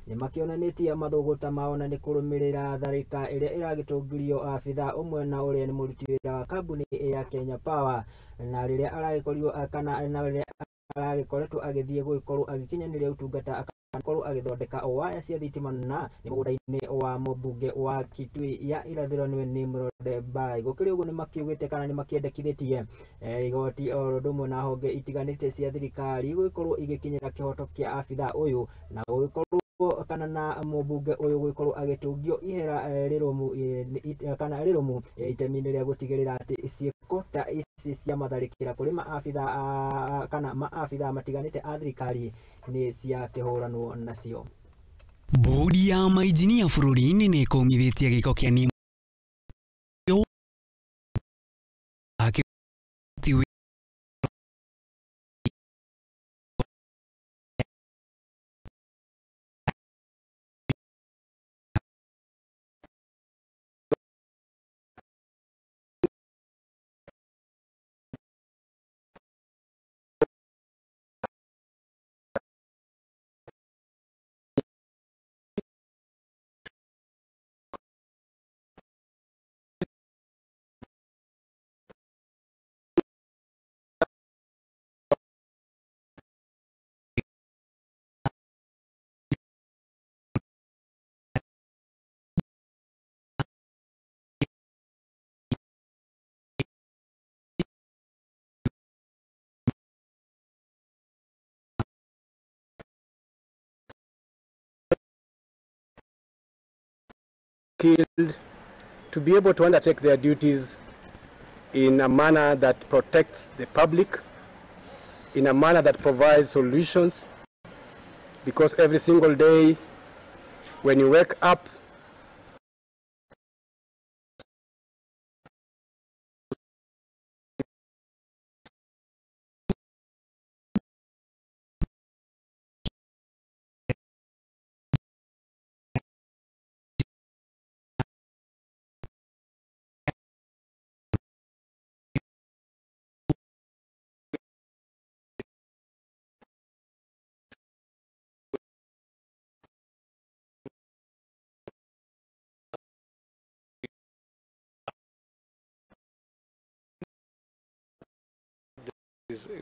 Nĩ makĩonanĩtie mathũgũta mao na nĩ kũrũmĩrĩra tharĩka ĩrĩa ĩragĩtũngirio abithaa ũmwe na ũrĩa nĩ mũruti wĩra wa kambuni ya Kenya Power, na rĩrĩa aragĩkorirwo kana na rĩrĩa aragĩkoretwo agĩthiĩ gũgĩkorwo agĩkinyanĩria ũtungata akorwo agĩthondeka waya cia thitima na nĩ mũgũnda-inĩ wa mũmbunge wa Kitui ya irathĩro nĩwe Nimrod Bai. Gũkĩrĩ ũguo nĩ makiugĩte kana nĩ makĩendekithĩtie igoti o ũndũ ũmwe na honge itiganĩte cia thirikari gũgĩkorwo igĩkinyĩra kĩhoto kĩa abithaa ũyũ na gũgĩkorwo kana na mũmbunge ũyũ gũgĩkorwo agĩtũngio ihera rĩrũmu kana rĩrũmu itemi-inĩ rĩa gũtigĩrĩra atĩ ciĩko ta ici cia matharĩkĩra kũrĩ maabithaa kana maabithaa matiganĩte a thirikari nĩ ciakĩhũranwo nacio. Bodi ya mainjinia bũrũri-inĩ nĩ ĩkũmithĩtie gĩko kĩa Skilled to be able to undertake their duties in a manner that protects the public, in a manner that provides solutions, because every single day when you wake up,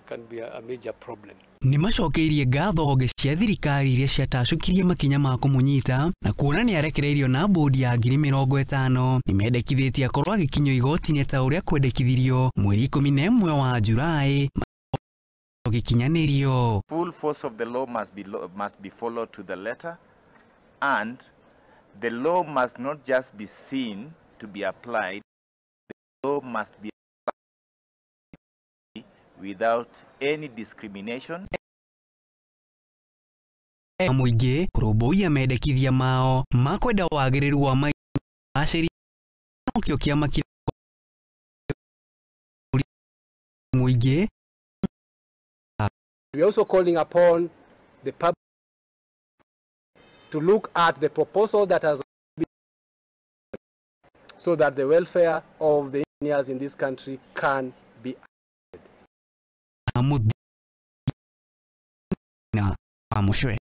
can be a major problem. Nĩ macokeirie ngatho honge cia thirikari iria ciatacũkirie makinya ma kũmũnyita na kuona nĩ arekereirio na bodi ya 50,000. Nĩ mendekithĩtie akorwo agĩkinyio igoti-inĩ ta ũrĩa kwendekithirio mweri 11 wa Julai gĩkinyanĩrio. Full force of the law must be followed to the letter, and the law must not just be seen to be applied, the law must be without any discrimination. Mũingĩ kũrũmbũiya mendekithia mao ma kwenda wagĩrĩru wa maica nokĩo kĩama kĩrĩa mũingĩ. We are also calling upon the public to look at the proposal that has been so that the welfare of the engineers in this country can be amushwe.